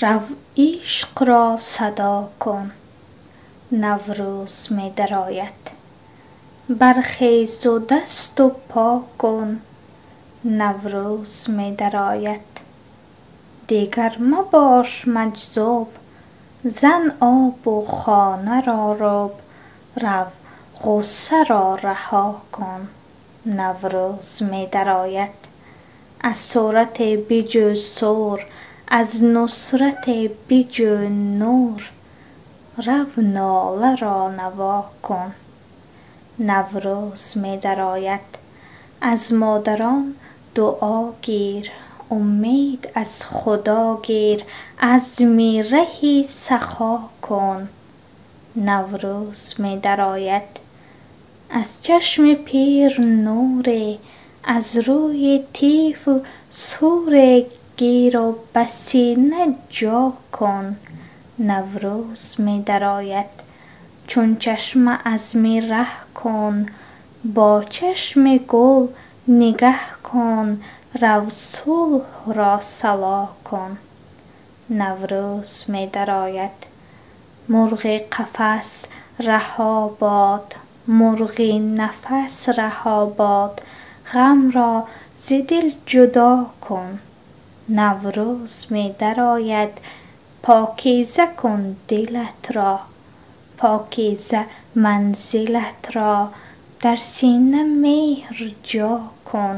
Рав ишқро садо кун, Наврӯз медарояд. Бархезу дасту по кун, Наврӯз медарояд. Дигар мабош маҷзуб, зан обу хонаро руб, рав ғуссаро раҳо кун, Наврӯз медарояд. Аз сурате биҷӯ сур, аз нусрате биҷӯ нур, рав ноларо наво кун, Наврӯз медарояд. Аз модарон дуо гир, умед аз Худо гир, азми раҳи сахо кун, Наврӯз медарояд. Аз чашми пир нуре, аз рӯи тифл суре гиру ба сина ҷо кун, Наврӯз медарояд. Чун чашма азми раҳ кун, бо чашми гул нигаҳ кун, рав сулҳро сало кун, Наврӯз медарояд. Мурғи қафас раҳо бод, мурғи нафас раҳо бод, ғамро зи дил ҷудо кун, Наврӯз медарояд. Покиза кун дилатро, покиза манзилатро, дар сина меҳр ҷо кун,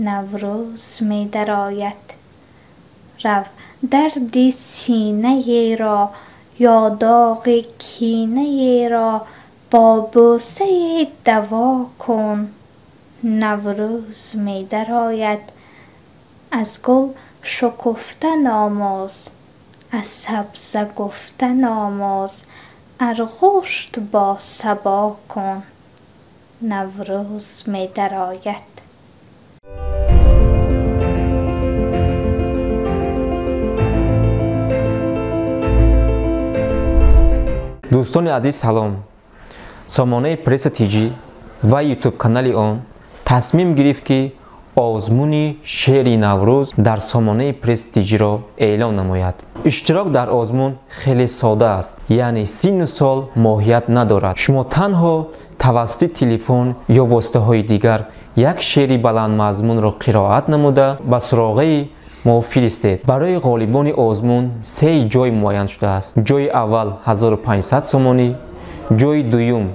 Наврӯз медарояд. Рав дарди синаеро ё доғи кинаеро бо бӯсае даво кун, Наврӯз медарояд. Аз гул шукуфтан омӯз, аз сабза гуфтан омӯз, арғушт бо сабо кун, Наврӯз медарояд. Дӯстони азиз, салом. Сомонаи Пресса ТЖ ва ютуб канали он тасмим гирифт, ки озмуни шеъри Наврӯз дар сомонаи Пресс ТЖ-ро эълон намояд. Иштирок дар озмун хеле сода аст, яъне синну сол моҳият надорад. Шумо танҳо тавассути телефон ё воситаҳои дигар як шеъри баландмазмунро қироат намуда, ба суроғаи мо фиристед. Барои ғолибони озмун се ҷой муайян шудааст. Ҷои аввал 1500 сомонӣ, ҷои дуюм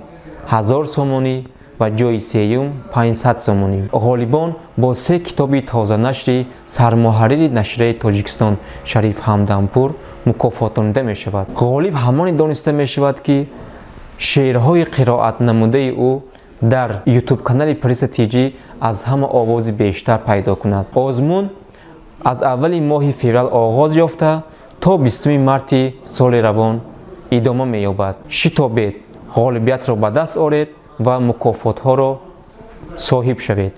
1000 сомонӣ ва ҷои сеюм 500 сомонӣ. Ғолибон бо се китоби тозанашри сармуҳаррири нашрияи Тоҷикистон Шариф Ҳамдампур мукофотонида мешавад. Ғолиб ҳамоне дониста мешавад, ки шеърҳои қироатнамудаи ӯ дар ютуб-канали Пресса ТЖ аз ҳама овози бештар пайдо кунад. Озмун аз аввали моҳи феврал оғоз ёфта, то 20 марти соли равон идома меёбад. Шитобед, ғолибиятро ба даст оред ва мукофотҳоро соҳиб шавед.